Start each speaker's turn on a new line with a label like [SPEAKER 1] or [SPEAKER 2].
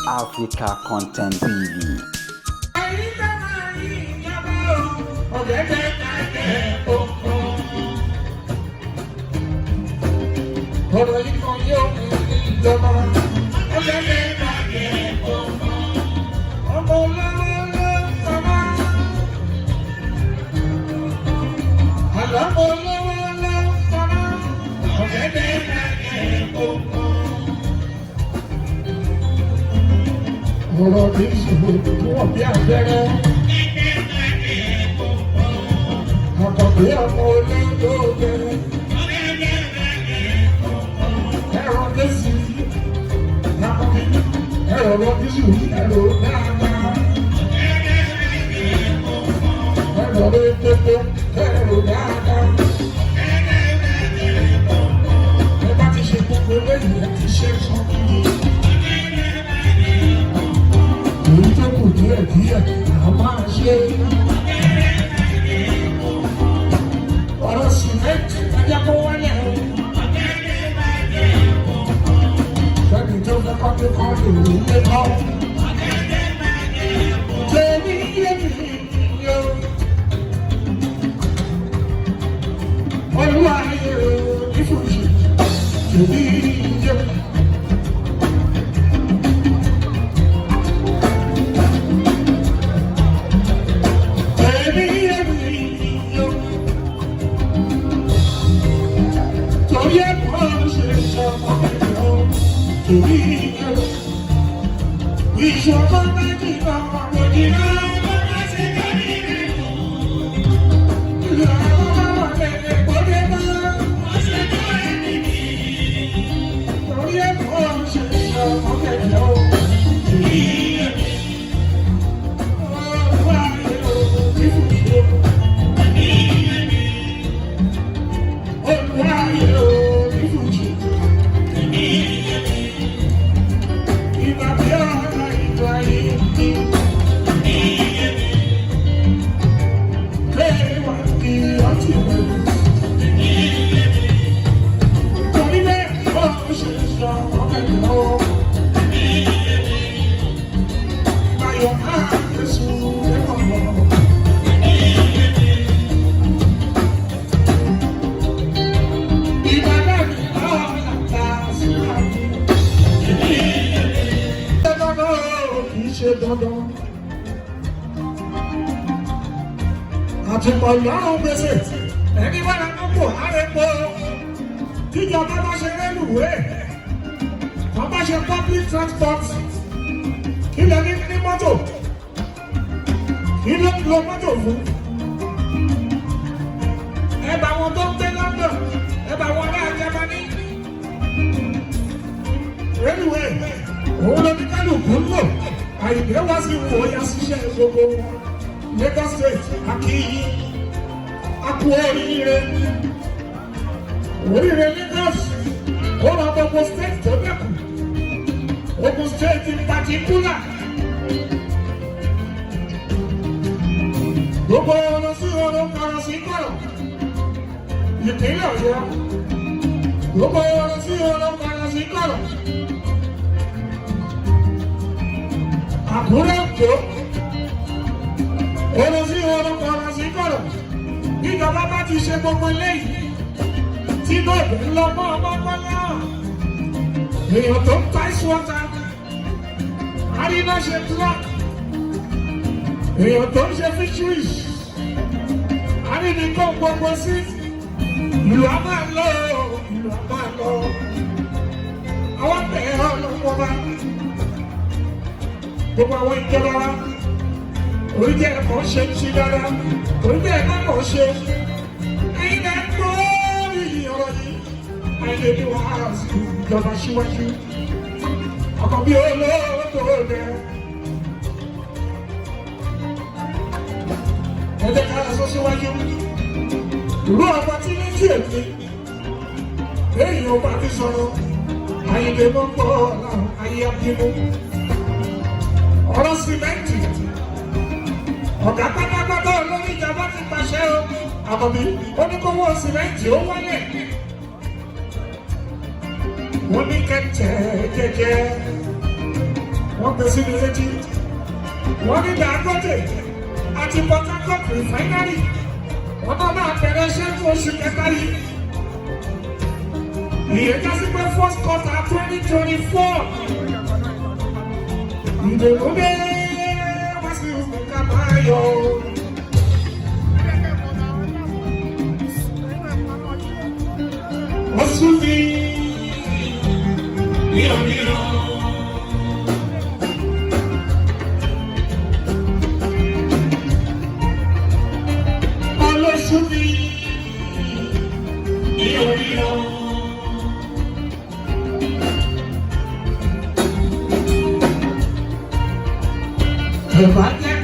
[SPEAKER 1] Africa Content TV.
[SPEAKER 2] Àyíká máa yí ìjọba o, ọ̀gẹ̀dẹ̀ bàjẹ́ oko. Ọ̀rọ̀ yìí kan yóò mú ìjọba, ọ̀gẹ̀dẹ̀ bàjẹ́ oko. Ọmọ olówó ló ń sọmọ. Àlọ́ ọmọ olówó ló ń sọmọ. Ọ̀gẹ̀dẹ̀ bàjẹ́ oko. Ọ̀rọ̀ kì í ṣòro tí wọ́n bí abẹ́rẹ́. Àkànbí ọmọ olóògbé. Ẹ̀rọ lẹ́sì àkànbí ẹ̀rọ lọ́bísù ẹ̀rọ dáadáa. Ẹ̀rọ lẹ́gbẹ̀gbẹ̀ ẹ̀rọ dáadáa. Ẹ bá ti ṣe gbogbo lẹ́yìn ẹ ti ṣe sọ gidi. Èyí tó kù díẹ̀ díẹ̀ à máa ṣe. Ọ̀rọ̀ sìmẹ́ǹtì ẹjẹ́ kó wálẹ̀ o. Sẹ́ni tó fẹ́ kọ́jú kọ́ lè rí ilé kọ́. Tèmi yé mi yó. Olúwa yé o ìfúnṣe. Tèmi yé mi. Tèmi yé mi yó. Torí ẹ̀kọ́ ṣe sọmọ ẹ̀yọ́. Tèmi yé mi. Ìṣọ̀kan méjì ọmọ òjì náà ló bá ṣe lórí rẹ̀. Ìlànà bá wà lẹ́lẹ̀ kọ́lé mọ́. Wọ́n ṣe tó ẹni mi. Torí ẹ̀kọ́ ṣe sọmọ ẹ̀yọ́. Tèmi yé mi. Olúwa yé o, ìfúnṣe. Olúwa yé o, ìfúnṣe. Ìgbà tí ọ̀nà ìgbà yìí ní. Bẹ́ẹ̀ wà ní ọtí rẹ̀. Torí bẹ́ẹ̀ ó ṣe sọ ọ̀kẹ́lẹ̀ o. Ayọ̀ máa Jésù lẹ́kọ̀ọ́ lọ. Ìbàdàn mi lọ́ọ́ ta sí àná. Dandan o, kì í ṣe dandan. Àtùpọ̀ lọ́rùn gbèsè, ẹni wà lánà kò hárẹ̀ pọ̀. Tíjọba bá ṣe rélùwé, wọ́n bá ṣe public transport, kí lẹ ní ní mọ́tò? Kí ló ń lo mọ́tò fún? Ẹ bá wọn tó ń gbé London, ẹ bá wọn ará Germany. Rélùwé, òun ló ní kálukú ń lò. Àyìnbó wá sí wò ó yá síṣẹ́ gbogbo wọn. Lagos State, Akiyi, Aku oríire. Oríire Lagos, ó rọ gbogbo state tó dẹ́kun. Ogun State in particular. Gbogbo ọ̀rọ̀ sí ọ̀rọ̀ kọ̀rọ̀ sí kọ̀rọ̀. Ìpínlẹ̀ Ọ̀yọ́. Gbogbo ọ̀rọ̀ sí ọ̀rọ̀ kọ̀rọ̀ sí kọ̀rọ̀. Àkúrẹ́ Òjó. Ọ̀rọ̀ sí ọ̀rọ̀ kọ̀rọ̀ sí kọ̀rọ̀. Ìjọba bá ti ṣe gbogbo eléyìí. Tí lóògùn ń lọ mọ́ ọmọ mọ́lá. Èèyàn tó ń ta ice water. Àríná ṣe truck. Èèyàn tó ń ṣe fisheries. Àríní kó gbogbo sí. Ìlú a máa lọ, ìlú a máa lọ. Àwọn bẹ̀rẹ̀ ọlọ́wọ́ bá. Gbogbo àwọn ìjọba wa. Oríjẹ́ ẹ̀kọ́ ṣe ń ṣe dáadáa. Oríjẹ́ ẹ̀kọ́ kò ṣe. Ẹ̀yin náà ń gbọ́ ìyìn ọ̀rọ̀ yìí. Àìlè ní wàhálà sí ìjọba síwájú. Ọkọ̀ bí olóòtú rẹ̀. Ẹ jẹ́ ká lọ síwájú. Ìlú ọba tí ní tí èmi. Èyí ọba ti sọ̀rọ̀. Àyìnlẹ̀ mọ́ pọ̀ ọ̀la ayé abínú. Ọ̀rọ̀ sìmẹ́ǹtì. Ọ̀gá pátápátá olórí ìjọba ti pàṣẹ o. Àkànbí ó ní kó wọ́n sìmẹ́ǹtì ó wálẹ̀. Wọ́n ní kẹ́tẹ́ jẹ́jẹ́. Wọ́n gbé sí mi létí. Wọ́n ní Dangote àti Port Harcourt Refinery. Wọ́n náà máa bẹ̀rẹ̀ iṣẹ́ fún oṣù kẹta yìí. Ìyẹn já sí pé first quarter 2024. Ìdùnnú dé wá sí ká máa yọ. Ó sún mi ní òmíràn. Olóṣù mi ní òmíràn. Ẹ̀bá jẹ́